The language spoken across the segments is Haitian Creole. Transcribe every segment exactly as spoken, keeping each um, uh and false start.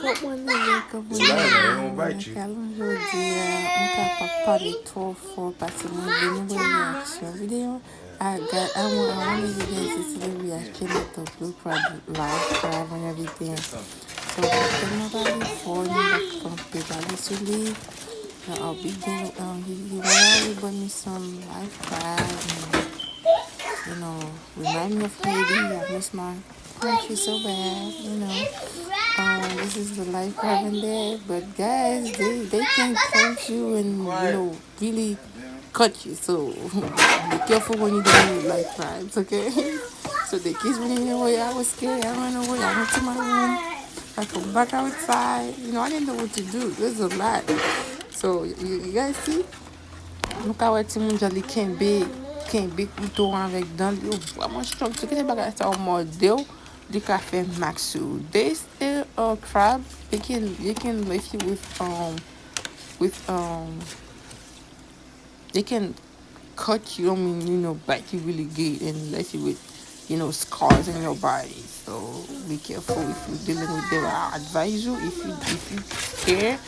Good morning, good morning. Kalon jodi a, m ka pa pale twò fò paske mwen vle nou wè reaksyon videyo. I got, I want, I wanted you guys to see the reaction of the blue crab, live crab and everything. So, mwen tèlman pale fò, nou pa kanpe pale sou li. I'll be there, um, he, he went out, he bought me some live crab and, you know, remind me of Haiti. I miss my country so bad, you know. Um, this is the live crab in there, but guys, they, they can cut you and, you know, really cut you. So be careful when you do live crabs, okay? So the kids went in the way. I was scared. I ran away. I went to my room. I come back outside. You know, I didn't know what to do. There's a lot. So you, you guys see? Nou ka wè timoun jan li kenbe, kenbe kouto an avèk dan li. Yo vrèman strong. Se kite bagay sa yo mòde w, li ka fè mak sou ou. They still, uh, crab. They can, they can lift you with, um, with, um, they can cut you, I mean, you know, bite you really good and left you with, you know, scars in your body. So be careful if you're dealing with them. I advise you, if you, if you scared,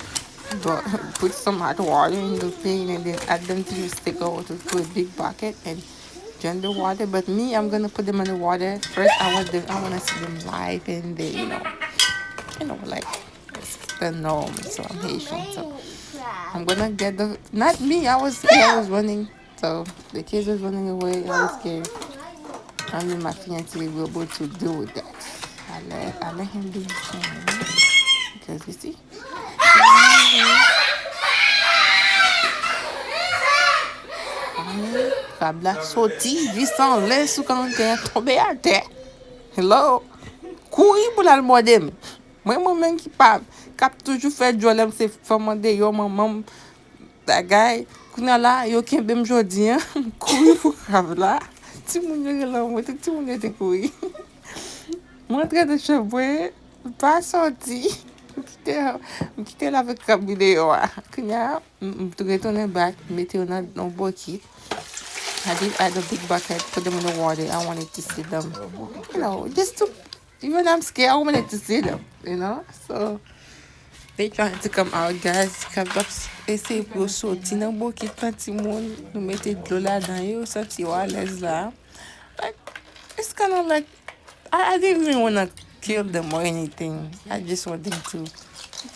but put some hot water in the thing and then add them to your stick or to, to a big bucket and drain the water. But me, I'm gonna put them in the water first. I want them. I wanna see them live and they, you know, you know, like, it's the norm. So I'm Haitian, so I'm gonna get the, not me. I was scared. I was running. So the kids was running away. I was scared. I mean, my fiance will be able to deal with that. I let, I let him do his thing, you know, because you see. Krab la soti jis anlè sou kanntè a, tonbe atè. Hello. Kouri pou l al mòde m. Mwen, mwen menm ki pa, k ap toujou fè djòlè m, se fanm andeyò, manman m, bagay. Kounye a la, yo kenbe m jodi a, m kouri pou krab la. Timoun yo rele mwen, tout timoun yo te kouri. Mwen antre nan chanm mwen, m pa sòti. M kite, m kite l avèk krab li deyò a. Kounye a, m, m tou retounen back, m mete yo nan yon bokit. I did add a big bucket, put them in the water. I wanted to see them. You know, just to, even I'm scared, I wanted to see them, you know? So, they trying to come out, guys. Krab ap eseye pou yo soti nan bokit lan, timoun. Nou mete dlo ladan yo, santi yo alèz la. Like, it's kinda like, I, I didn't even wanna kill them or anything. I just want them to,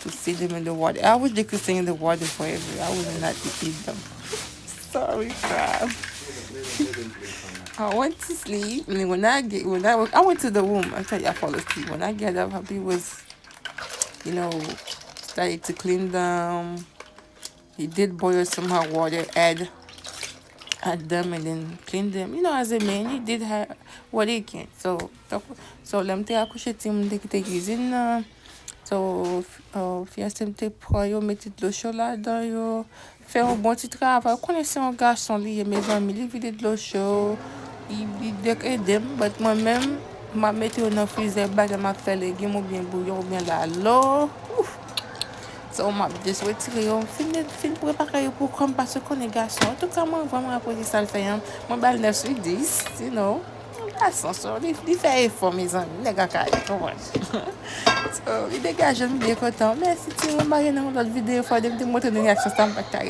to see them in the water. I wish they could stay in the water forever. I would not eat them. Sorry, crab. I went to sleep, and then when I get, when I, wa- I went to the room. I tell you, I fall asleep. When I get up, Happy was, you know, started to clean them. He did boil some hot water, add, add them, and then clean them. You know, as a man, he did ha- what he can. So, tok- so lè m te akouche, timoun te kite kizin nan. So, uh, fiyanse m te pran yo, mete dlo cho ladan yo, fè yon bon ti travay. Ou konnen se yon gason li ye, mezanmi, li vide dlo cho, li, li dek ede m, but mwen menm, m ap mete yo nan frizè, bagay m ap fè legim oubyen bouyon oubyen lalo. Ouf! So, m ap just retire yo, m fin, fin prepare yo pou kòm, paske konnen gason. Antouka, mwen vrèman apresye sa l fè an. Mwen ba l nèf sou dis, you know. Gason, so, li, li fè efò, mezanmi. Nèg an kay, konprann. So, li degaje m byen kontan. Mèsi, timoun, m pa gen nan yon lòt videyo, fò de m te montre nou reaksyon sa, m pa t ka rete.